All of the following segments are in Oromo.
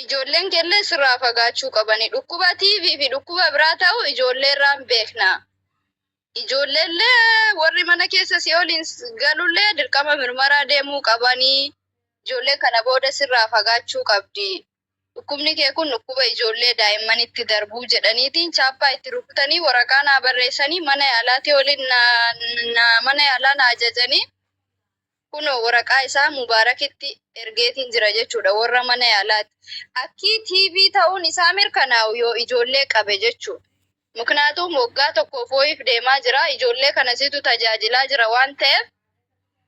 Ijoolleen keellee sirraa fagaachuu qabani. Dhukkuba TB fi dhukkuba biraa ta'u ijoollee irraa hin beekna. Ijoolleellee warri mana keessa si waliin galullee dirqama mirmaraa deemuu qabanii. Ijoollee kana booda sirraa fagaachuu qabdi. Dhukkubni kee kun dhukkuba ijoollee daa'immanitti darbuu jedhaniitiin chaappaa itti rukutanii waraqaa naa barreessanii mana yaalaatii waliin na mana yaalaa na ajajanii kunoo waraqaa isaa Mubaarakitti ergeetiin jira jechuudha warra mana yaalaatti. Akkii TB ta'uun isaa mirkanaa'u yoo ijoollee qabe jechuudha. Muknaatuum waggaa tokkoof wayiif deemaa jira ijoollee kana situ tajaajilaa jira waan ta'eef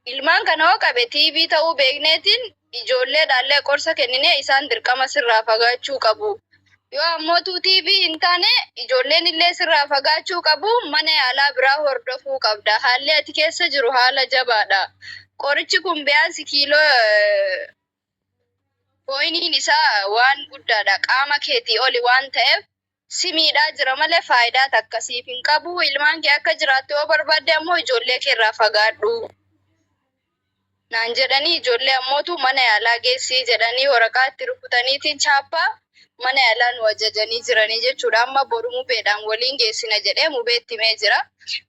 ilmaan kana hoo qabe TB ta'uu beekneetiin ijoolleedhaallee qorsa kenninee isaan dirqama sirraa fagaachuu qabu. Yoo ammootuu TB hin taane ijoolleen illee sirraa fagaachuu qabu mana yaalaa biraa hordofuu qabda. Haalli ati keessa jiru haala jabaadha. Qorichi kun biyaansi kiiloo pooyiniin isaa waan guddaadha. Qaama keetii oli waan ta'eef si miidhaa jira malee faayidaa takka siif hin qabu. Ilmaan kee akka jiraattu yoo barbaadde ammoo ijoollee kee irraa fagaadhu. Naan jedhanii ijoollee ammootu mana yaalaa geessii jedhanii waraqaa itti rukutaniitiin chaappaa mana yaalaa nu ajajanii jiranii jechuudha. Amma boru mubeedhaan waliin geessina jedhee mubeetti himee jira.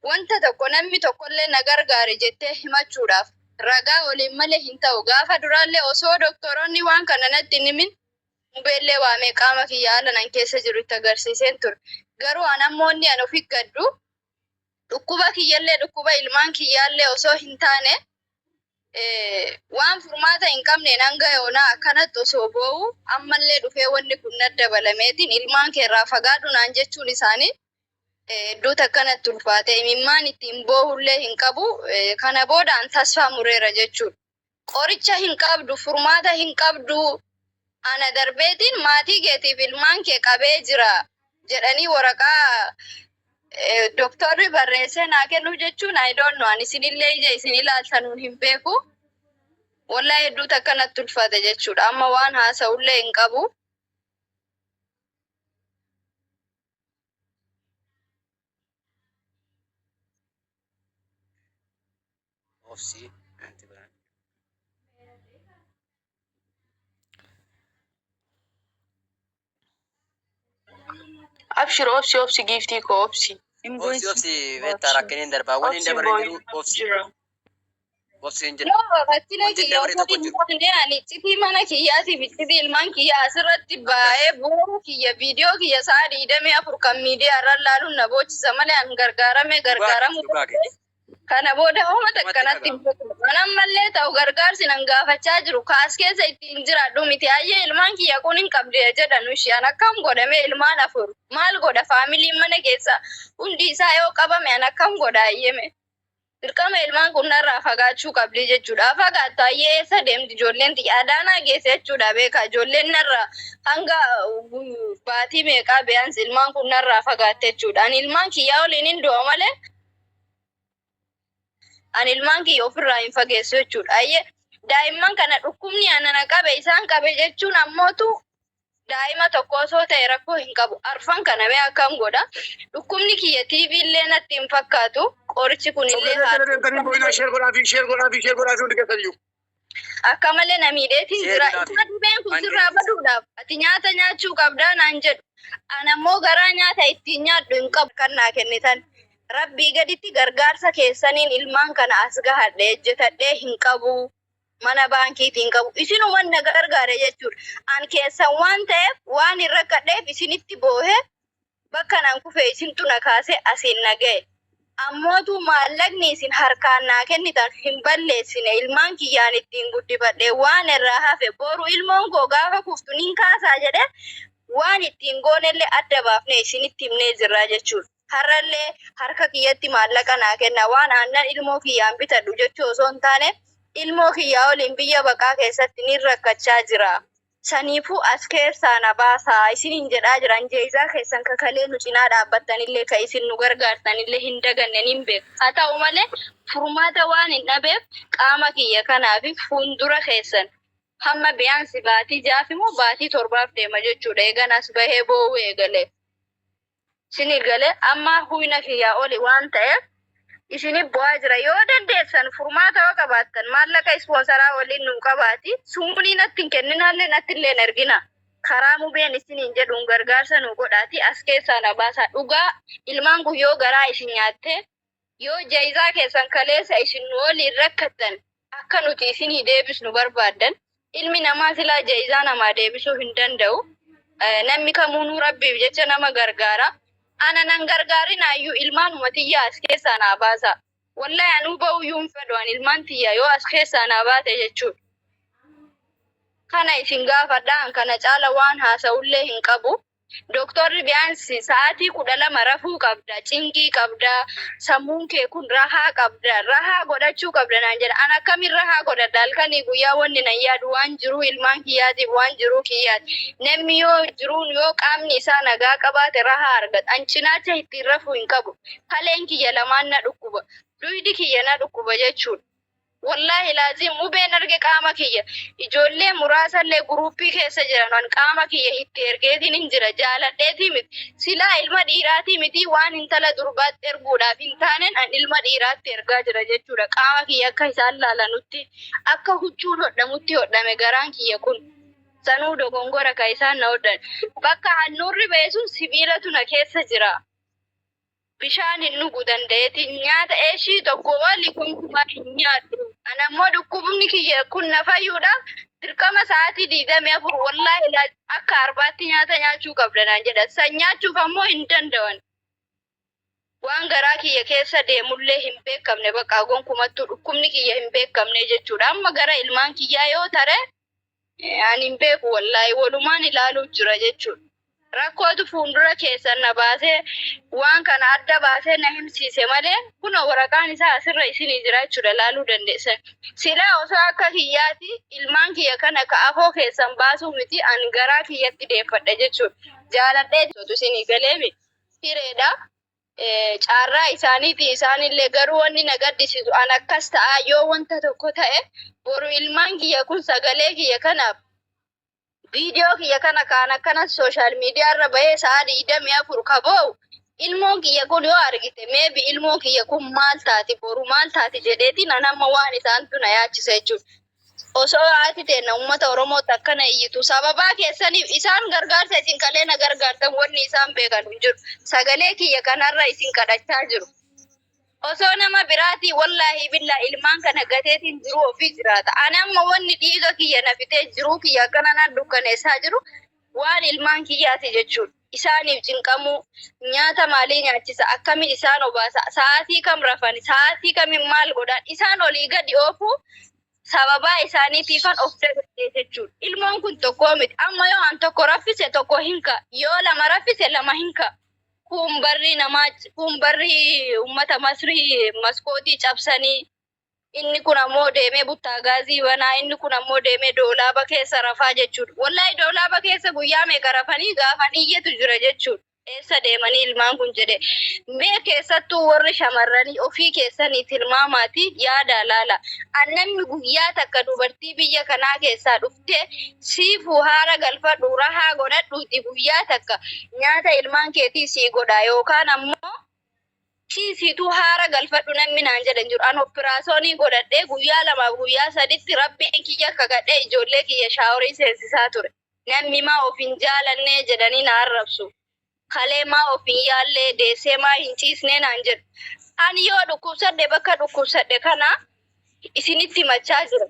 Wanta tokko namni tokkollee na gargaari jettee himachuudhaaf ragaa waliin malee hin ta'u. Gaafa duraallee osoo doktoroonni waan kana natti hin himin mubeellee waamee qaama kiyya haala nan keessa jiru itti agarsiiseen ture. Garuu an ammoo inni an ofi gaddu dhukkuba kiyyallee dhukkuba ilmaan kiyyaallee osoo hin taane waan furmaata hin qabneen hanga yoonaa akkanatti osoo boo'u ammallee dhufee wanni kun na dabalameetiin ilmaan keerraa fagaadhu naan jechuun isaanii hedduu takkanatti ulfaate imimmaan ittiin boohullee hin qabu. Kana booda an tasfaa mureera jechuudha. Qoricha hin qabdu, furmaata hin qabdu, ana darbeetiin maatii keetiif ilmaan kee qabee jira jedhanii waraqaa doktorri barreessee naa kennuu jechuun I don't know ani isinillee ija isin ilaaltanuun hin beeku. Wallahi hedduu takka natti ulfaate jechuudha. Amma waan haasa'ullee hin qabu. Obsi wanti biraan. Abshir obsi obsi giiftii koo obsi. Hin Obsi boo'in. obsi beektaa rakkiniin darbaa wanni hin Obsi hin dabarre hin boo'in jiru obsi jira. obsi hin jedhu. Yoo rakkina Wanti hin kiyya dabarre osoo tokko hin hin jiru. taane ani iccitii mana kiyyaatiif iccitii ilmaan kiyyaa asirratti Akkas. baay'ee bu'uura kiyya viidiyoo kiyya sa'a 24 kan miidiyaa irra laaluun na boochisa malee an gargaaramee Dhugaa keeti gargaaramuu dhugaa keeti. Kana booda homa takka Namatti natti hin dhaga'ama. fakkaatu. An ammallee ta'u gargaarsi nan gaafachaa jiru ka as keessa ittiin jiraadhu miti. Hayyee ilmaan kiyya kun hin qabdi jedhanu ishii an akkam godha mee ilmaan afur maal godha faamiliin mana keessa hundi isaa yoo qabame an akkam godha hayyee mee. Dirqama ilmaan kun narraa fagaachuu qabdi jechuudha. Fagaattu hayyee eessa deemti ijoolleen tiyya adaanaa geesse jechuudha beekaa ijoolleen narraa hanga baatii meeqaa beeyans ilmaan kun narraa fagaatte jechuudha. Ani ilmaan kiyyaa waliin hin du'a malee ani ilmaan kiyya ofirraa hin fageessu jechuudha. Ayyee daa'imman kana dhukkubni ana na qabe isaan qabe jechuun ammootu daa'ima tokko osoo ta'e rakkoo hin qabu. Arfan kana mee akkam godha? Dhukkubni kiyya TV illee natti hin fakkaatu. Qorichi kun illee Sobee haa jala deemtanii boo'inaa sheer godhaa fi sheer godhaa fi sheer godhaa fi hundi keessan iyyuu. akka malee na miidheetiin Share jira. godhaafi. Isaa dhibeen kun An sirraa baduudhaaf ati nyaata nyaachuu qabdaa naan jedhu. An ammoo garaa nyaata ittiin nyaadhu hin qabu kan naa kennitan. Rabbii gaditti gargaarsa keessaniin ilmaan kana as gahadhe ejjetadhee hin qabu. Mana baankiitiin qabu. Isinuman na gargaare jechuudha. An keessan waan ta'eef waan hin rakkadheef isinitti boohe bakka nan kufe isintu na kaasee asiin na ga'e. Ammootuu maallaqni isin harkaan naa kennitan hin balleessine ilmaan kiyyaan ittiin guddifadhe waan irraa hafe boru ilmoon koo gaafa kuftu nin kaasaa jedhee waan ittiin goonellee adda baafnee isinitti himnee jirra jechuudha. Har'allee harka kiyyatti maallaqa naa kenna waan aannan ilmoo kiyyaan bitadhu jechuu osoo hin taane ilmoo kiyyaa waliin biyya baqaa keessatti nin rakkachaa jira. Saniifuu as keessaa na baasaa isiniin jedhaa jira. An jeeyzaa keessan ka kalee nu cinaa dhaabbattanillee ka isin nu gargaartanillee hin daganne nin beeka. Haa ta'u malee furmaata waan hin dhabeef qaama kiyya kanaa fi fuundura keessan hamma biyaansi baatii ja'aaf immoo baatii torbaaf deema jechuudha. Eegan as bahee boo'uu eegale. Isinii galee amma huyna kiyyaa oli waan ta'eef isinif bu'aa jira. Yoo dandeessan furmaata yoo qabaattan maallaqa ispoonsaraa waliin nuu qabaati. Sumunii natti hin kenninaallee natti illee hin ergina. Karaa mubeen isiniin jedhuun gargaarsa nu godhaati as keessaa na baasaa. Dhugaa ilmaan kun yoo garaa isin nyaatte, yoo jayizaa keessan kaleessa isin nu waliin rakkattan akka nuti isinii deebisnu barbaaddan, ilmi namaa silaa jayizaa namaa deebisuu hin danda'u. Namni kamuunuu Rabbiif jecha nama gargaara. Ana nan gargaarinaayyuu ilmaanuma tiyyaa as keessaa naa baasaa. Wallahi anuu ba'uyyuu hin fedhu an ilmaan tiyya yoo as keessaa naa baate jechuudha. Kana isin gaafadha an kana caala waan haasa'ullee hin qabu. Doktorri biyaansi sa'aatii 12 rafuu qabda, cinqii qabda, sammuun kee kun rahaa qabda, rahaa godhachuu qabda naan jedha. An akkamin rahaa godhadha halkanii guyyaa wanni nan yaadu waan jiruu ilmaan kiyyaatiif waan jiruu kiyyaati. Namni yoo jiruun yoo qaamni isaa nagaa qabaate rahaa argata. An cinaacha ittiin rafuu hin qabu. Kaleen kiyya lamaan na dhukkuba. Duydi kiyya na dhukkuba jechuudha. Wallaahi laaziim mubeen arge qaama kiyya ijoollee muraasallee guruuppii keessa jiran an qaama kiyya itti ergeetiin hin jira jaaladheetii miti silaa ilma dhiiraatii miti waan intala durbaatti erguudhaaf hin taanen an ilma dhiiraatti ergaa jira jechuudha qaama kiyya akka isaan laalanutti akka huccuun hodhamutti hodhame garaan kiyya kun sanuu dogongora ka isaan na hodhan bakka handhuurri ba'e sun sibiilatu na keessa jira. Bishaan hin dhugu danda'eetiin nyaata eeshii tokko oli gonkumaa hin nyaadhu. Ana immoo dhukkubni kiyya kun na fayyuudhaaf dirqama sa'aatii 24 wallaahi laa akka arbaatti nyaata nyaachuu qabda naan jedha. San nyaachuuf ammoo hin danda'an. Waan garaa kiyya keessa deemullee hin beekamne bakka gonkumattuu dhukkubni kiyya hin beekamne jechuudha. Amma gara ilmaan kiyyaa yoo tare ani hin beeku wallaahi walumaan ilaaluuf jira jechuudha. Rakkootu fuuldura keessan na baasee waan kana adda baasee na himsiise malee kunoo waraqaan isaa asirra isinii jira jechuudha laaluu dandeessan. Silaa osoo akka kiyyaati ilmaan kiyya kana ka afoo keessan baasuu miti an garaa kiyyatti deeffadha jechuudha. Jaaladhee isinii galeemi hireedha. Caarraa isaaniiti isaanillee garuu wanni na gaddisiisu an akkas ta'aa yoo wanta tokko ta'e boru ilmaan kiyya kun sagalee kiyya kanaaf viidiyoo kiyya kana kaan akkana sooshaal miidiyaa irra bahee sa'a 24 ka boo'u ilmoon kiyya kun yoo argite meebi ilmoon kiyya kun maal taati boru maal taati jedheetiin an amma waan isaantu na yaachisa jechuudha. Osoo haati teenna ummata Oromootti akkana iyyitu sababaa keessaniif isaan gargaarsa isin kalee na gargaartan wanni isaan beekan hin jiru. Sagalee kiyya kanarra isin kadhachaa jiru. Osoo nama biraatii wallaahi billaa ilmaan kana gateetiin jiruu ofii jiraata. Ani amma wanni dhiiga kiyya na fixee jiruu kiyya akkana na dukkaneessaa jiru waan ilmaan kiyyaati jechuudha. Isaaniif cinqamuu, nyaata maalii nyaachisa, akkamiin isaan obaasa, sa'aatii kam rafan, sa'aatii kamiin maal godhan, isaan olii gadi oofuu sababaa isaaniitiifan of dagadhee jechuudha. Ilmoon kun tokkoo miti. Amma yoo an tokko raffise tokko hin ka'a. Yoo lama raffise lama hin ka'a. Kuun barrii namaa, kuun barrii uummata Masrii maskootii cabsanii, inni kun ammoo deemee buttaagaazii banaa, inni kun ammoo deemee doolaaba keessa rafaa jechuudha. Wallaahi doolaaba keessa guyyaa meeqa rafanii gaafan iyyetu jira jechuudha. Eessa deemanii ilmaan kun jedhe. Mee keessattuu warri shamarranii ofii keessanii tilmaamaati yaadaa laala. An namni guyyaa takka dubartii biyya kanaa keessaa dhuftee siifuu haara galfadhu rahaa godhadhuuti guyyaa takka nyaata ilmaan keetii sii godha yookaan ammoo ciisiituu haara galfadhu namni naan jedhan jiru. An oppiraasoonii godhadhee guyyaa lamaaf guyyaa saditti rabbiin kiyya kakadhee ijoollee kiyya shaaworii seensisaa ture. Namni maa of hin jaalannee jedhanii na arrabsu. Kalee maa of hin yaallee deessee maa hin ciisnee naan jedhu. Ani yoo dhukkubsadhe bakka dhukkubsadhe kana isinitti himachaa jira.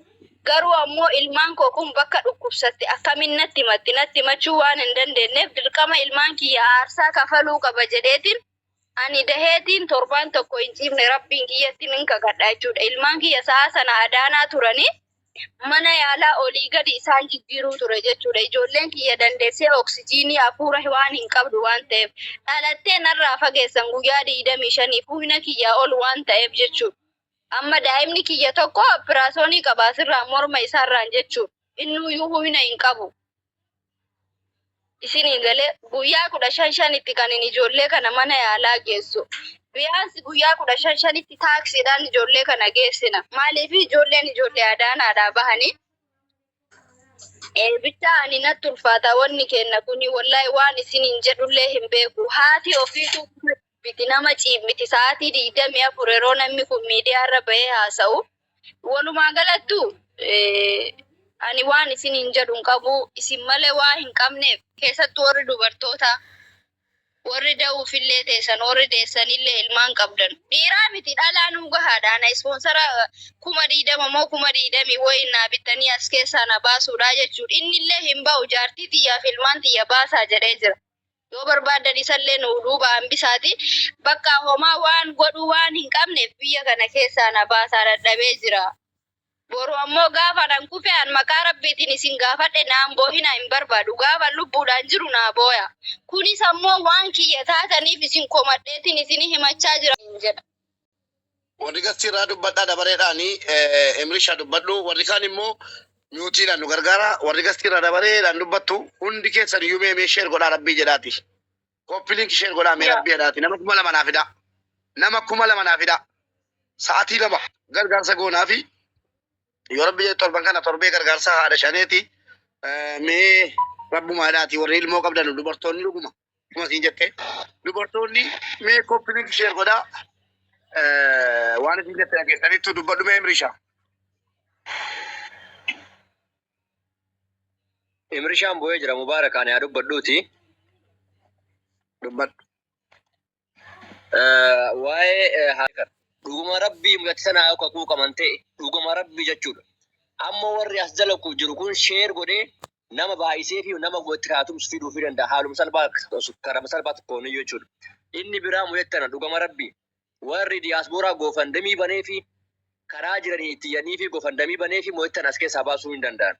Garuu ammoo ilmaan koo kun bakka dhukkubsatte akkamiin natti himatti natti himachuu waan hin dandeenyeef dirqama ilmaan kiyya aarsaa kafaluu qaba jedheetiin ani daheetiin torbaan tokko hin ciifne rabbiin kiyyatti nin kakadha jechuudha. Ilmaan kiyya sa'a sana adaanaa turanii mana yaalaa olii gadi isaan jijjiiruu ture jechuudha. Ijoolleen kiyya dandeessee oksijiinii hafuura waan hin qabdu waan ta'eef dhalattee narraa fageessan guyyaa 25 humna kiyyaa ol waan ta'eef jechuudha. Amma daa'imni kiyya tokko opiraasoonii qaba asirraa morma isaarraan jechuudha. Innuyyuu humna hin qabu. Isinii galee guyyaa 15 shanitti kan inni ijoollee kana mana yaalaa geessu. Biyaansi guyyaa 15 shanitti taaksiidhaan ijoollee kana geessina. Maaliif ijoolleen ijoollee adaanaadhaa bahanii bichaa ani natti ulfaata wanni kenna kuni wallahi waan isiniin jedhullee hin beeku. Haati ofiitu miti nama ciimmiti sa'aatii 24 yeroo namni kun miidiyaa irra bahee haasa'u. Walumaa galattu Ani waan isiniin jedhu hin qabu. Isin malee waa hin qabneef keessattuu warri dubartootaa warri da'uufillee teessan warri deessanillee ilmaan qabdan. Dhiiraa miti dhalaa nuu gahaadha. Ana sponsor 20,000 moo 20,000 wayi naa bittanii as keessaa na baasuudha jechuudha. Innillee hin ba'u jaartii tiyyaaf ilmaan tiyya baasaa jedhee jira. Yoo barbaaddan isallee nu duuba hambisaati. Bakka homaa waan godhuu waan hin qabneef biyya kana keessaa na baasaa dadhabee jira. Boru ammoo gaafa an kufe an maqaa Rabbiitiin isin gaafadhe naan boohinaa hin barbaadu. Gaafa lubbuudhaan jiru naa booya. Kunis ammoo waan kiyya taataniif isin komadheetiin isin himachaa jira jedha. Warri gastii irraa dubbadhaa dabareedhaani Emrishaa dubbadhu, warri kaan immoo muteiidhaan nu gargaara. Warri gastii irraa dabareedhaan dubbattu hundi keessan iyyuu mee mee share godhaa rabbii jedhaati. Copy link share godhaa mee rabbii jedhaati. Nama 2000 naa fidaa. Nama 2000 naa fidaa. Sa'aatii 2 gargaarsa goonaa fi yoo rabbi jedhe torban kana torbee gargaarsa haadha shaneeti. Mee rabbumaadhaati warri ilmoo qabdan dubartoonni dhuguma. Akkuma siin jette dubartoonni mee copy link share godhaa. Waan isin jette dhageessaniittu dubbadhu mee Imrisha. Imrishaan bu'ee jira Mubaarak ani haa dubbadhuuti. Dubbadhu. Waa'ee haakar dhuguma rabbii mul'atti sanaa yoo kakuu qaban ta'e dhuguma rabbii jechuudha. Amma warri as jala jiru kun share godhee nama baay'isee fi nama itti kaatumsu fiduu fi danda'a. Haaluma salphaa karaa salphaa tokkoon iyyuu jechuudha. Inni biraa mul'atti tana dhuguma rabbii warri diyaaspooraa GoFundMe banee fi karaa jiranii itti iyyanii fi GoFundMe banee fi mul'atti tana as keessaa baasuu hin danda'an.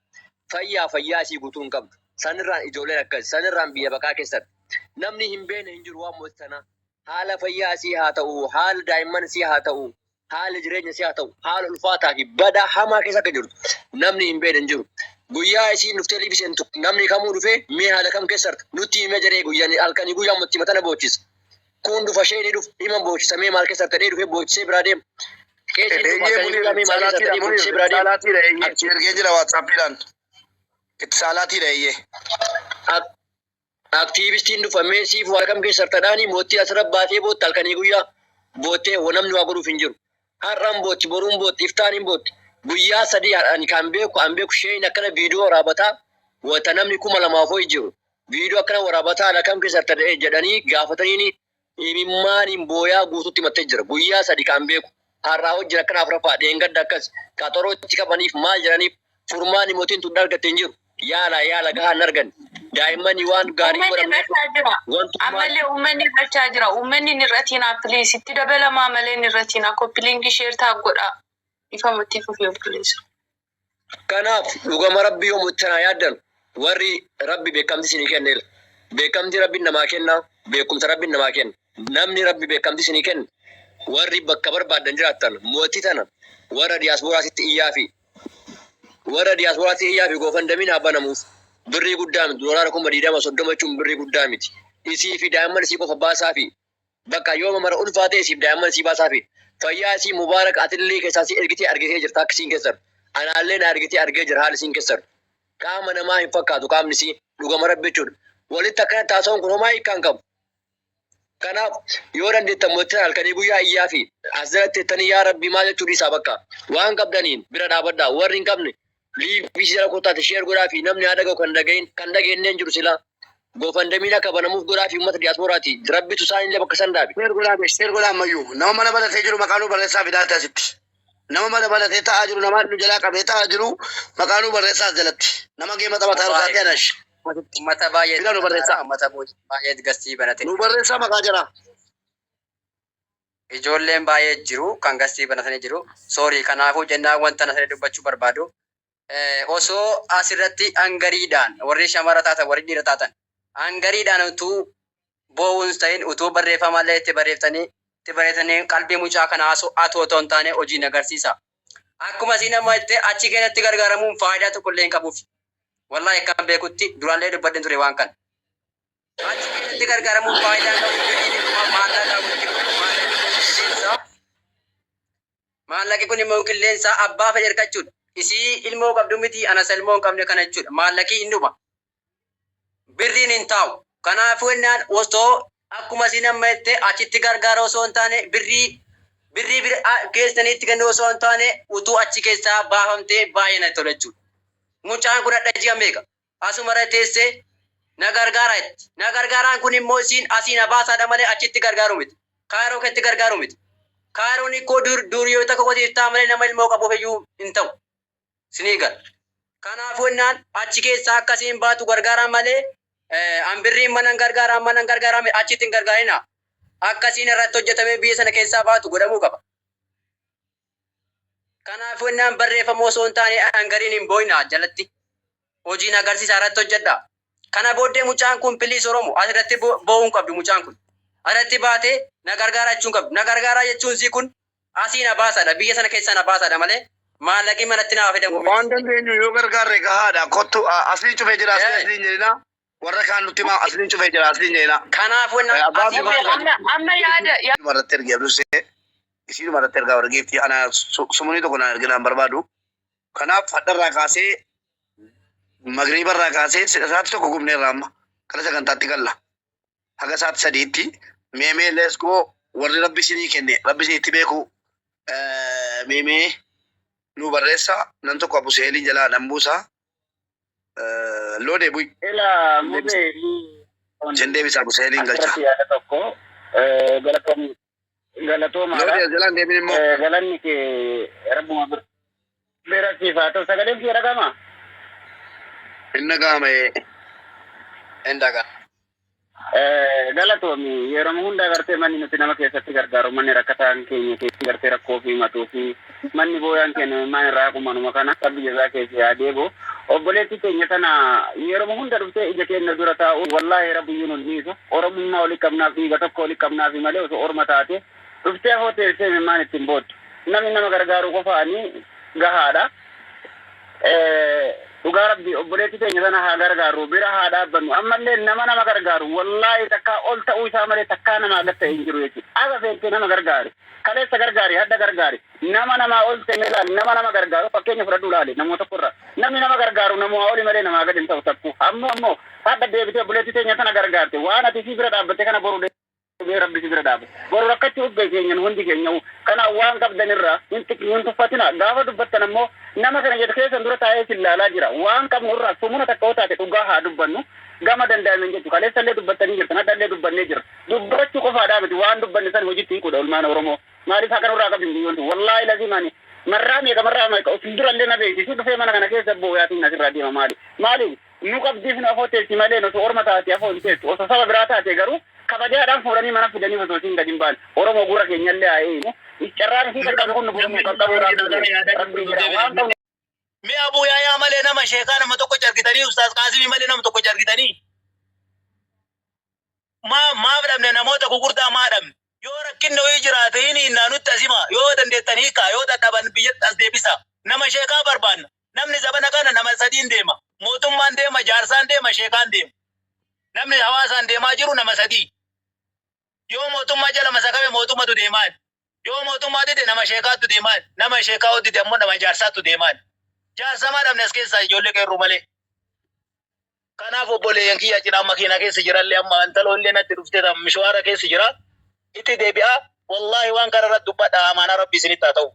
Fayyaa fayyaa isii guutuu hin qabdu. Sanirraan ijoolleen akkas sanirraan biyya baqaa keessatti namni hin beekne hin jiru waan mul'atti tanaa. Haala fayyaa isii haa ta'u, haala daa'imman isii haa ta'u, haala jireenya isii haa ta'u, haala ulfaataa fi badaa hamaa keessa akka jirtu namni hin beekne hin jiru. Guyyaa isiin dhuftee live seentu namni kamuu dhufee mee haala kam keessa jirta nutti himee jedhee guyyaan halkanii guyyaa itti matana boochisa. Kun dhufa ishee ni dhufu hima boochisa mee maal keessa jirta jedhee dhufee boochisee biraa deema. Qeesiin dhufa Eeyyee halkanii Munir guyyaa mee maal keessa jirta saalaatiidha jedhee Munir boochisee biraa deema. saalaatiidha eeyyee si ergee jira WhatsAppiidhaan itti saalaatiidha eeyyee. Aktiivistiin dhufa mee siif waa kam keessa jirtadhaanii mootii asirra baatee bootta halkanii guyyaa boottee namni waa godhuuf hin jiru. Har'aan bootti, boruun bootti, iftaan hin bootti. Guyyaa 3 ani kan beeku an beeku sheen akkana viidiyoo waraabataa wata namni 2000 ho'i jiru. Viidiyoo akkana waraabataa haala kam keessa jirta jedhanii gaafataniini imimmaaniin booyaa guututti himattee jira. Guyyaa 3 kan beeku. Har'aa hojii akkana afuraffaa dheengadda akkas qaxaroo itti qabaniif maal jedhaniif furmaani mootiin tun argatte hin jiru. Yaala yaala gahaa hin arganne. Daa'immanii waan gaarii Uummanni godhamneef irrachaa jira. wantummaa Ammallee uummanni irrachaa jira. Uummanni hin irratinaa please. Itti dabalamaa malee hin irratinaa. Copy link share ta'a godhaa. Ifamatti fufee obboleessa. Kanaaf dhugama rabbi yoo muttanaa yaaddan warri rabbi beekamti isinii kenneera. Beekamtii rabbiin namaa kenna, beekumsa rabbiin namaa kenna. Namni rabbi beekamtii isinii kenne warri bakka barbaaddan jiraattan mootii tana warra diyaaspooraatitti iyyaa fi warra diyaaspooraatti iyyaa fi GoFundMen haa banamuuf. Birrii guddaa miti. Doolaara 20,000 30 jechuun birrii guddaa miti. Isii fi daa'imman isii qofa baasaa fi bakka yooma mara ulfaatee isiif daa'imman isii baasaa fi fayyaa isii Mubaarak atillee keessaa si ergitee argitee jirta akka isiin keessan. Anaallee na argitee argee jira haala isiin keessan. Qaama namaa hin fakkaatu qaamni isii dhugama rabbi jechuudha. Walitti akkana taasisuun kun homaa hiikkaan qabu. Kanaaf yoo dandeettan mootii halkanii guyyaa iyyaa fi as jalatti jettanii yaa rabbi maal jechuu dhiisaa bakka waan qabdaniin bira dhaabadhaa warri hin qabne live jala kottaati share godhaa fi namni haa dhaga'u kan dhagahin kan dhageenye hin jiru silaa. GoFundMen akka banamuuf godhaa fi uummata diyaaspooraati rabbitu isaan illee bakka san dhaabe. Share godhaa mee share godhaa ammayyuu nama mana banatee jiru maqaa nuu barreessaa fidaate asitti. Nama mana banatee taa'aa jiru nama nu jalaa qabee taa'aa jiru maqaa nuu barreessaa as jalatti. Nama game taphataa jiru isaatti anash. Uummata baay'ee Fidaa nu barreessaa. Uummata baay'ee gastii banate. Nu barreessaa maqaa jalaa. Ijoolleen baay'ee jiru kan gastii banatanii jiru. Sorry kanaafuu jennaan wanta na dubbachuu barbaadu. Osoo asirratti hangariidhaan warri shamara taatan warri dhiira taatan hangariidhaan utuu boo'uun ta'in utuu barreeffamallee itti barreessanii qalbii mucaa kanaa atu otoo hin taane hojiin agarsiisa. Akkuma isin amma jette achi keessatti gargaaramuun faayidaa tokko illee hin qabuuf. Wallahi akkan beekutti duraallee dubbadheen ture waan kana. Achi keessatti gargaaramuun faayidaa hin qabu. Maallaqa walitti qilleensa. Maallaqi kun immoo qilleensa abbaa fedhe hirkachuudha. Isii ilmoo qabdu miti anas ilmoo hin qabne kana jechuudha. Maallaqi hin dhuma. Birriin hin taa'u. Kanaafuu innaan osoo akkuma isin amma jette achitti gargaara osoo hin taane birrii birrii keessaniitti kennu osoo hin taane utuu achi keessaa baafamtee baay'ee natti tola jechuudha. Mucaan kun hadha ji'a meeqa asumarra teessee na gargaaraa jetti. Na gargaaraan kun immoo isiin asii na baasaadha malee achitti gargaaru miti. Kaayiroo keetti gargaaru miti. Kaayiroon ikkoo dur duuriyoo takka qotiif ta'a malee nama ilmoo qabuuf iyyuu hin ta'u. Sinii gala. Kanaafuu innaan achi keessaa akka isiin baatu gargaaraa malee an birriin mana hin gargaaraa mana hin gargaaraa achitti hin gargaarinaa. Akka isiin irratti hojjetamee biyya sana keessaa baatu godhamuu qaba. Kanaafuu innaan barreeffama osoo hin taane hangariin hin boo'inaa jalatti. Hojiin agarsiisaa irratti hojjedhaa. Kana booddee mucaan kun please Oromo asirratti boo'uu hin qabdu mucaan kun. Asirratti baatee na gargaaraa jechuu hin qabdu. Na gargaaraa jechuun isii kun asii na baasaadha biyya sana keessaa na baasaadha malee maallaqii manatti naa fidamu miti. Waan dandeenyu yoo gargaarre gahaadha. Kottu asliin cufee jira asliin asliin jedhina. Warra kaan nutti himaa asliin cufee jira asliin jedhina. Kanaafuu innaan Abbaan asii maal baasa. Amma amma yaada Irratti ergi abdusee isiinuma irratti ergaa warra giiftii ana sumunii tokko naan erginaan barbaadu. Kanaaf hadharraa kaasee magriibarraa kaasee sa'aatii tokko gubneerra amma gara sagantaatti galla. Haga sa'aatii sadiitti meemee let's go warri rabbi isinii kenne rabbi isinitti beeku meemee nu barreessa nam tokko abu seelii jalaa nan buusa loodee bu'i. Ila mubee Isin deebisa abu seeliin galcha. asirratti yaada tokko galatoomaadha. Loodee jalaan deebiin immoo. Galanni kee rabbuma bira siif haa ta'u. Sagaleen kee dhagama? Hin dhaga'ama. Hin dhaga'ama. Galatoomi yeroo hunda gartee manni nuti nama keessatti gargaaru manni rakkataan keenya keessatti gartee rakkoo fi himatuu fi manni booyaan keenya maan irraa qumanuma kana rabbi jazaa keessa yaa deebu. Obboleettii keenya tana yeroo hunda dhuftee ija keenya dura taa'u wallaahi rabbiyyuu nun dhiisu. Oromummaa olii qabnaaf dhiiga tokko olii qabnaaf malee osoo orma taate dhuftee afoo teessee maan ittiin boottu. Namni nama gargaaru qofaanii gahaadha. Dhugaa rabbi obboleettii teenya tana haa gargaaru bira haa dhaabbannu ammallee nama nama gargaaru wallaahi takkaa ol ta'uu isaa malee takkaa namaa gad ta'e hin jiru jechuudha. Aga feetee nama gargaari kaleessa gargaari hadda gargaari nama namaa ol ta'e ilaali nama nama gargaaru fakkeenya fudhadhu ilaali namoota tokkorra namni nama gargaaru namaa oli malee namaa gad hin ta'u takku ammoo ammoo hadda deebitee obboleettii teenya tana gargaarte waan ati isii bira dhaabbatte kana boru deebitee rabbi si bira dhaabate boru rakkachuu ubbee keenyan hundi keenya kana waan qabdanirraa hin tuffatina gaafa dubbattan ammoo nama kana jedhu keessan dura taa'ee isin laalaa jira waan qabnu irraa sumuna takka yoo taate dhugaa haa dubbannu gama danda'ameen jechu kaleessallee dubbattanii jirtan hadhallee dubbannee jira dubbachuu qofaadhaa miti waan dubbanne san hojiitti hiikuudha ulmaan Oromoo maaliif haqa nurraa qabdi biyyoon tun wallaahi lazimaani marraa meeqa marraa meeqa osin durallee na beeksisu dhufee mana kana keessa booyaatiin asirraa deema maali maaliif nu qabdiif nu afoo teessi malee osoo orma taate afoo hin teessu osoo saba biraa taate garuu kabajaadhaan fuudhanii mana fidanii osoo isiin gadi hin baane Oromoo gurra keenyallee haa eeyinu carraan isii qaqqabu kun nu qaqqabuudhaaf rabbii jira waan qabnu Mee Abuu Yaayaa malee nama sheekaa nama tokko argitanii Ustaaz Qaasimii malee nama tokko argitanii maa maaf dhabne namoota gugurdaa maa dhabne yoo rakkinni wayii jiraate hin hiinnaa nutti as himaa yoo dandeettan hiikaa yoo dadhaban biyyatti as deebisaa nama sheekaa barbaanna namni zabana kana nama sadiin deema mootummaan deema jaarsaan deema sheekaan deema namni hawaasaan deemaa jiru nama sadii yoo mootummaa jala masakame mootummatu deemaa yoo mootummaa dide nama sheekaattu deemaa nama sheekaa dide ammoo nama jaarsaattu deemaa jaarsamaa dhabne as keessaa ijoollee qeerroo malee. Kanaaf obboleeyyan kiyya cinaa makiinaa keessa jirallee amma intaloo illee natti dhuftee tan mishwaara keessa jira. Itti deebi'aa wallaahi waan kana irratti dubbadha amaanaa rabbi isinitti haa ta'u.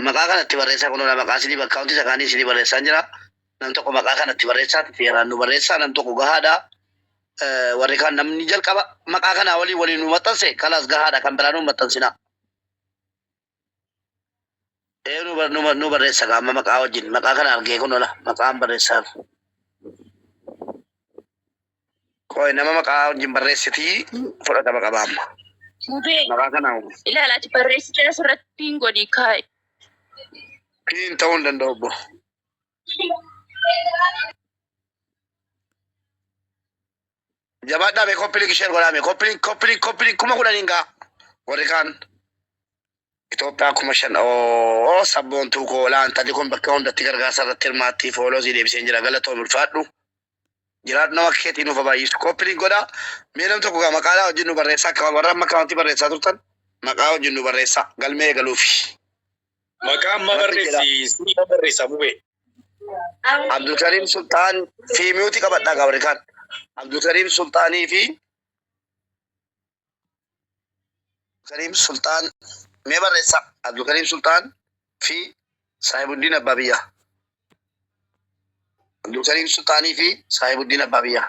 Maqaa kanatti barreessaa kun maqaa isinii bakka wanti isa kaanii isinii barreessaan jira. Nam tokko maqaa kanatti barreessaa seeraan nu barreessaa nam tokko gahaadha. Warri kaan namni jalqaba maqaa kanaa waliin waliin nu maxxanse kalaas gahaadha kan biraa nu maxxansina. Ee nu bar- nu nu barreessa gaa amma maqaa wajjin maqaa kana argee kun ola maqaan barreessaa. Qoy nama maqaa wajjin barreessitii fudhatama qaba amma. Mubee Maqaa kana ilaala ati barreessitee asirratti hin godhi kaa'i. piin ta'uu hin danda'u obbo. Jabaadhaa mee koppiliin isheen godhaa mee koppiliin koppiliin koppiliin 10,000 gaa warri kaan. Itoophiyaa 5,000 oo sabboontuu koo olaa intalli kun bakka hundatti gargaarsa irratti hirmaatti fooloo sii deebiseen jira galatoomi ulfaadhu. Jiraadhu nama akka keetii nuuf haa baay'isu. Koppiliin godhaa mee nam tokko gaa maqaalaa wajjin nu barreessaa akka warra amma akkaawuntii barreessaa turtan maqaa wajjin nu barreessaa galmee eegaluufi. Maqaa amma Rabbi jedha. barreessi sii barreessa mubee. Abdulkariim Sultaan fi miyuutii qabadhaa gaa warri kaan. Abdulkariim Sultaanii fi Kariim Sultaan Mee barreessaa Abdulkariim Sultaan fi Saahibuddin Abbaa Biyyaa. Abdulkariim Sultaanii fi Saahibuddin Abbaa Biyyaa.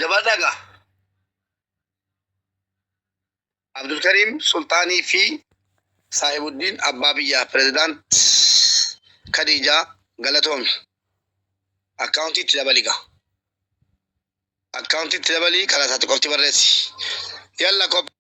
Jabaadhaa gaa. Abdulkariim Sultaanii fi Saahibuddin Abbaa Biyyaa Pirezidaant Khadiijaa galatoomi. Akkaawuntii itti dabali gaa. Akkaawuntii itti dabalii karaa isaatti qofti barreessi. Yalla copy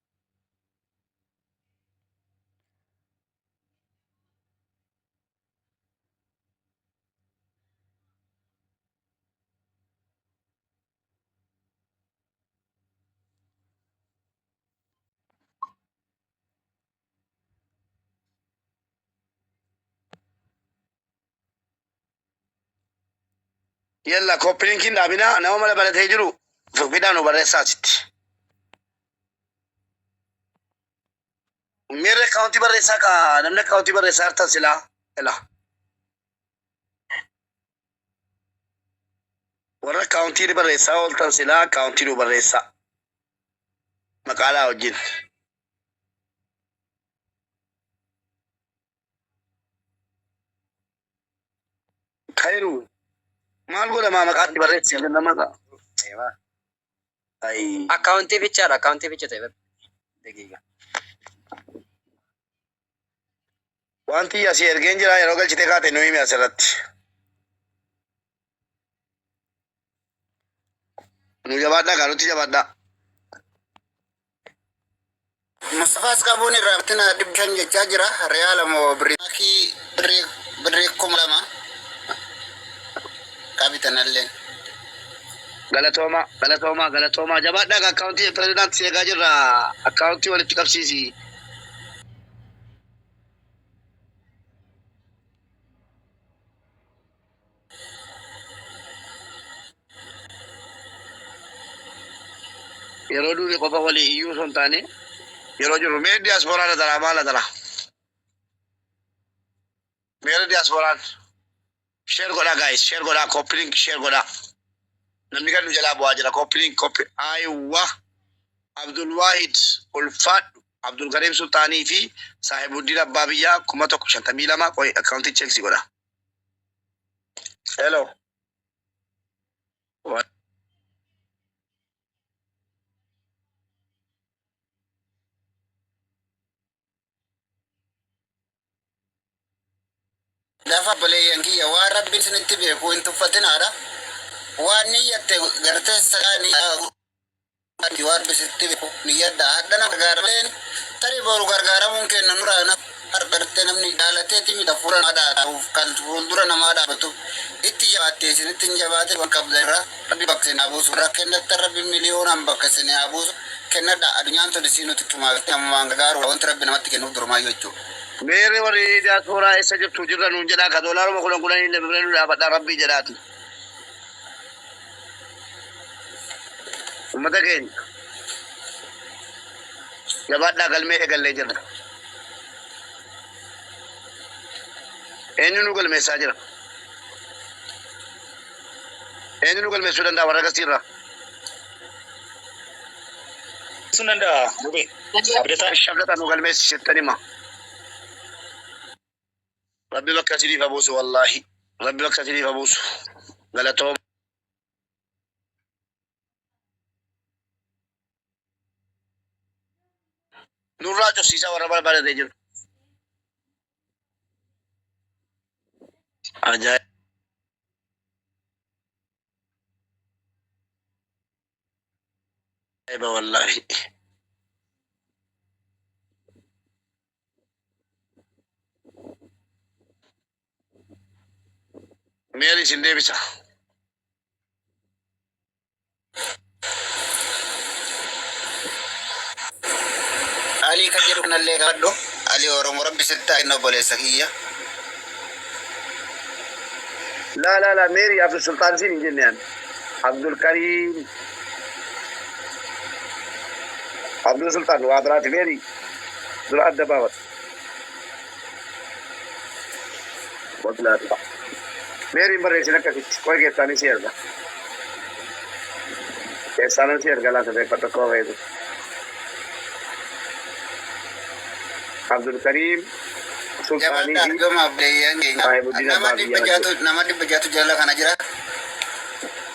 Yalla copy linkiin dhaabinaa nama mala baratee jiru fidaa nu barreessaa asitti. Miirri akkaawuntii barreessaa kaa namni akkaawuntii barreessaa hartan silaa. Ila. Warra akkaawuntii barreessaa ooltan silaa akkaawuntii nu barreessaa. Maqaalaa wajjin. Kairu maal godhamaa maqaatti barreessi nama maqaa. Ayi. Akkaawuntii bichaadha. Akkaawuntii bicha ta'e bara. Daqiiqa. Wanti asii ergeen jira yeroo galchitee kaate nu himi asirratti. Nu jabaadhaa kaa nutti jabaadhaa. Mustafaas qabuun irraa bittina 500 jechaa jira. Riyaala moo birrii makii birrii birrii 2000 qabitanalleen. Galatoomaa galatoomaa galatoomaa jabaadhaa kaa akkaawuntii pirezidaantii si eegaa jirra akkaawuntii walitti qabsiisi. Yeroo duuni qofa walii iyyuu osoo hin taane yeroo jirru mee diyaasporaan adaraa maal adaraa meera diyaasporaan share godhaa guys share godhaa copy link share godhaa namni kan nu jalaa bu'aa jira copy link copy aywa Abdul Waahid ulfaadhu Abdul Karim Sultaanii fi Saahibuddin Abbaa Biyyaa 1052 qoy akkaawuntii check si godha. Hello. Lafa obboleeyyan kiyya waan rabbiin isinitti beeku hin tuffatinaadha. Waan niyyatte gartee sadaa waan rabbi sitti beeku niyyadha. Hadha nama gargaara malee tarii boru gargaaramuun kenna nurraa na gartee namni jaalateeti mita fuula namaa dhaabatuuf kan fuuldura namaa dhaabatu itti jabaatte isinitti hin jabaate waan qabdan irraa rabbi bakka isin haa buusu irraa kennatta rabbi miliyoonaan bakka isin haa buusu kennadha addunyaan tun isii nuti tumaa gartee namumaan gargaaru wanti rabbi namatti kennuuf durumaayyuu jechuudha. Meerre warri diaspora eessa jirtu jirra nuun jedhaa ka doolaaruma kudhan kudhanii illee bira nu dhaabadhaa rabbii jedhaati. Uummata keenya jabaadhaa galmee eegallee jirra. Eenyu nu galmeessaa jira? Eenyu nu galmeessuu danda'a warra gasiirraa? Sun danda'a mubee. Abdataa. Shabdata nu galmeessi sittan hima. Rabbi bakka isiniif haa buusu wallaahi. Rabbi bakka isiniif haa buusu. Galatooma. Nurraa cufsiisaa warra barbaadatee jiru. Ajaa'iba wallaahi. Meeri isin deebisa. Alii kan jedhu kanallee qabadhu. Alii Oromoo rabbi sitti haa kennu obboleessa kiyya. Laa laa laa Meeri Abdul Sultaan siin hin jenne ani. Abdul Kariim. Abdul Sultaan waa biraati Meeri. Dura adda baafadhu. Wabilaati. Meeriin barreessin akkasitti. Qoy keessaanis si erga. Keessaanis si erga laata beekadhu akka fayyadu. Abdul Kariim Sultaanii Jabaadhaa fi argama abdeeyyan keenya. Saahibuddin Nama Abbaa dhibba Biyyaa jaatu nama dhibba jaatu jala kana jira.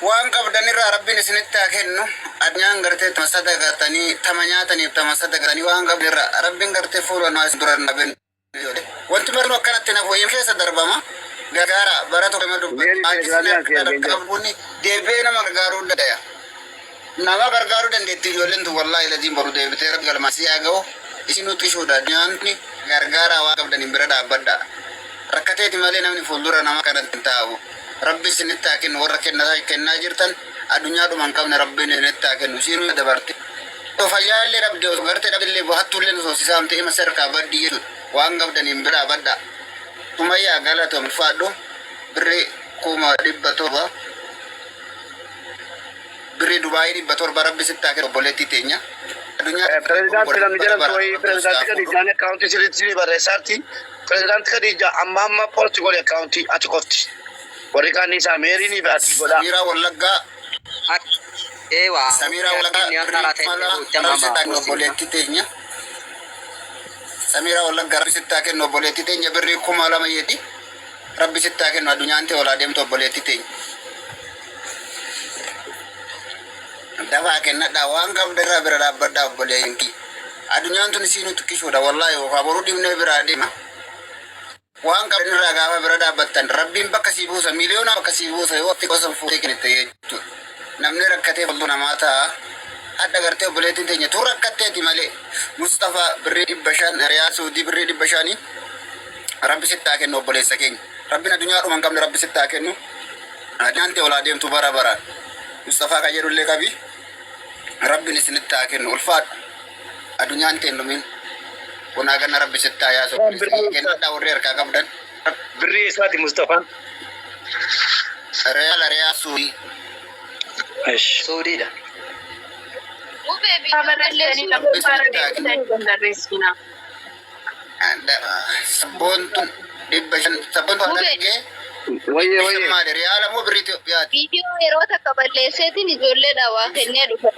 Waan qabdan irraa rabbiin isinitti haa kennu. Addunyaan gartee tama sadaqatanii tama nyaataniif tama sadaqatanii waan qabdan irraa rabbiin gartee fuula naa isin dura hin Wanti marnu akkanatti nafu hin keessa darbama. Gargaara bara tokko nama dubbatu. Meeri Maatii telegiraamii isin asii ergeen jira. qabuun deebi'ee nama gargaaruu danda'a. Nama gargaaruu dandeetti ijoolleen tun wallaahi laziin boru deebitee rabbi galma si haa ga'u. Isin nutti shuudha. Nyaanni gargaaraa waan qabdaniin bira dhaabbadha. Rakkateeti malee namni fuuldura nama kanatti hin taa'u. Rabbi isinitti haa kennu warra kennaa kennaa jirtan addunyaadhuma hin qabne rabbiin isinitti haa kennu. Isiinuu dabarte. Osoo fayyaa illee dhabde osoo gartee dhabde illee hattuu illee osoo si saamte ima sirkaa baddii jechuudha. Waan qabdaniin bira dhaabbadha. Sumayyaa galatoom ulfaadhu birrii 700,000 birrii Dubaayii 700 rabbi sitti haa kennu obboleettii teenya. Addunyaa Pirezidaanti namni bara jedhamtu bara wayii rabbi si pirezidaanti haa fuudhu. Khadiijaan akkaawuntii sirriitti sirrii barreessaarti. Pirezidaanti Khadiija amma amma posti godhi akkaawuntii ati qofti. Warri kaan isaa meeriinii fi ati godhaa. Samiiraa Wallaggaa Ewa, Samiiraa Wallaggaa inni birrii karaa ta'e 2000 hojjama rabbi sitti haa kennu obboleettii teenya. Samiiraa Wallaggaa rabbi sitti haa kennu obboleettii teenya birrii 2000 yeeti. Rabbi sitti haa kennu addunyaan ta'e olaa deemtu obboleettii teenya. Dafaa kennadhaa waan qabda irraa bira dhaabbadhaa obboleeyyan kiyya. Addunyaan tun isiinuu xiqqishuudha wallaahi yookaan boruu dhibnee biraa deema. Waan qabdan irraa gaafa bira dhaabbattan rabbiin bakka sii buusa miliyoonaa bakka sii buusa yoo xiqqoo san fuutee kennite jechuudha. Namni rakkatee fuuldura namaa ta'a. Hadha gartee obboleettiin teenya tun rakkatteeti malee. Mustafaa birrii 500 riyaal Suudii birrii 500 rabbi sitti haa kennu obboleessa keenya. Rabbiin addunyaadhuma hin qabne rabbi sitti haa kennu. Addunyaan ta'e olaa deemtu bara baraan. Mustafaa kan jedhullee qabi. Rabbiin isinitti haa kennu ulfaadhu. Addunyaan ta'e hin dhumin. Kun haganna rabbi sitti haa yaasu obboleessa keenya. Kennadhaa warri harkaa qabdan. Birrii isaati Mustafaan. Riyaala riyaal Suudii. Esh. Suudiidha. Mubee viidiyoo Barreessanii balleessuu Rabbi bara sitti haa kennu. deebitanii hin barreessinaa. Sabboontuun 500 sabboontuu Mubee harargee Wayyee 500 wayyee. maali riyaala moo birrii Itoophiyaati? viidiyoo yeroo takka balleesseetiin ijoolleedha waa kennee dhufe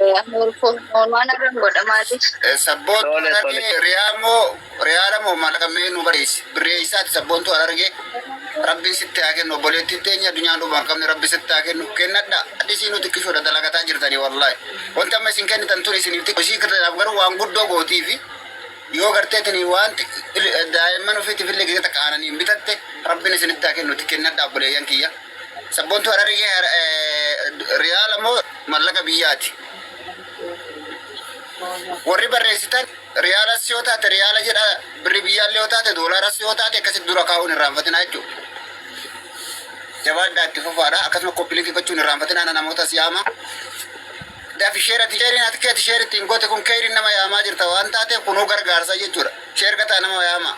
waan irra godha maaliif. Sabboontuu Tole tole. harargee riyaal moo riyaala moo mallaqa mee nu barreessi birrii isaati sabboontuu harargee rabbiin sitti haa kennu obboleettiin teenya addunyaan dhuma hin qabne rabbi sitti haa kennu kennadha adisii nu xiqqishoodha dalagataa jirtanii wallaahi wanti amma isin kennitan tun isiniif xiqqoo isii kanaaf garuu waan guddoo gootiifi yoo garteetini waan daa'imman ofiitiif illee gisee takka aananiin bitatte rabbiin isinitti haa kennuti kennadha obboleeyyan kiyya. Sabboontuu harargee riyaala moo mallaqa biyyaati? Warri barreessitan riyaalas yoo taate riyaala jedha birri biyyaallee yoo taate doolaaras yoo taate akkasitti dura kaa'uun irraanfatinaa jechuudha. Jabaadhaa itti fufaadha akkasuma copy link gochuun irraanfatinaa namoota siyaama. Dafi share ati sheeriin ati keeti share ittiin goote kun keeriin nama yaamaa jirta waan taateef kunuu gargaarsa jechuudha. Share gataa nama yaama.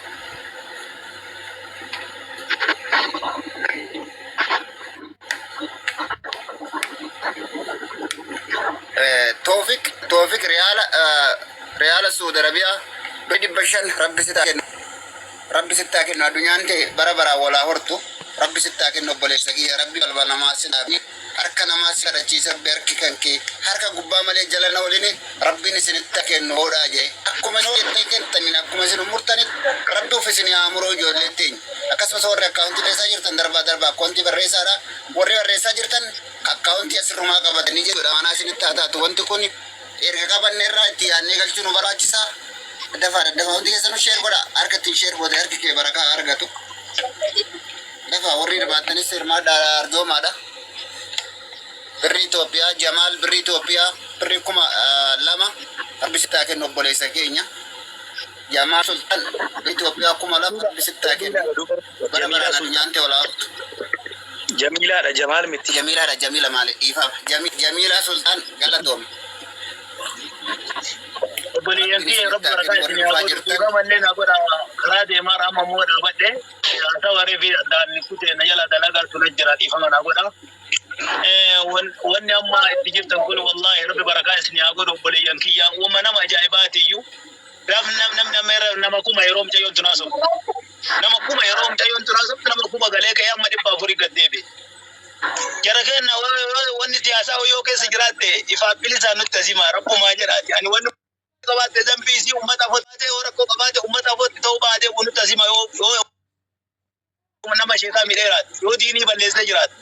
Toofik Toofik riyaala riyaala Suudi Arabiyaa birrii 500 rabbi sitti haa kennu. Rabbi sitti haa kennu addunyaan ta'e bara baraan walaa hortu. Rabbi sitti haa kennu obboleessa kiyya rabbi balbala namaa si dhaabi harka namaa si kadhachiisa rabbi harki kan kee harka gubbaa malee jala na oline rabbiin isinitti haa kennu hodhaa jee akkuma isin jettanii kennitaniin akkuma isin murtanitti rabbi of isin haa muruu ijoolleen teenya akkasumas warri akkaawuntii barreessaa jirtan darbaa darbaa akkaawuntii barreessaadha warri barreessaa jirtan akkaawuntii asirrumaa qabatanii jechuudha manaa isinitti haa taatu wanti kun erga qabanne irraa itti yaadnee galchuu nu barbaachisa dafaa daddafaa hundi keessanuu share godha harka ittiin share goote harki kee barakaa haa argatu dafaa warri hirmaattanis hirmaadhaa arjoomaadha. Birrii Itoophiyaa Jamaal birrii Itoophiyaa birrii 2000 rabbi sitti haa kennu obboleessa keenya. Jamaal Sultan birrii Itoophiyaa 2000 rabbi sitti haa kennu. Bara Jamiilaa baraan Sultan. addunyaan ta'e olaa hortu. Jamiilaadha Jamaal miti. Jamiilaadha Jamiila maali dhiifama. Jamiilaa Sultaan galatoomi. Obboleeyyan Rabbiin kiyya isinitti rabbi haa barakaa kennu warri isin haa dhufaa godhu. jirtan. Dhiifama illee naa godha karaa deemaa amma immoo dhaabadhe. Haasawa reefi addaan kutee na jala dalagaa ture jira dhiifama naa godha. Wanni amma itti jirtan kun wallaahi rabbi barakaa isin haa godhu obboleeyyan kiyya. Wama nama ajaa'ibaati iyyuu. Namni amma nama kuma yeroo mucayyoon tun haasoftu. Nama kuma yeroo mucayyoon tun haasoftu nama kuma galee ka'ee amma 400 gad deebi'e. Jara kenna wanni siyaasaa yoo keessa jiraatte ifaaf bilisaan nutti asima rabbumaa jedhaati. Ani wanni qabaatte dambii isii uummata afootti yoo rakkoo qabaate uummata afootti ta'uu baatee nutti asima yoo nama sheekaa miidheeraati yoo diinii balleessee jiraate.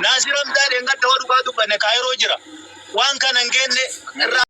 Naasir Hamdaa dheengadda yoo dhugaa dubbanne Kaayiroo jira. Waan kana hin geenne irraa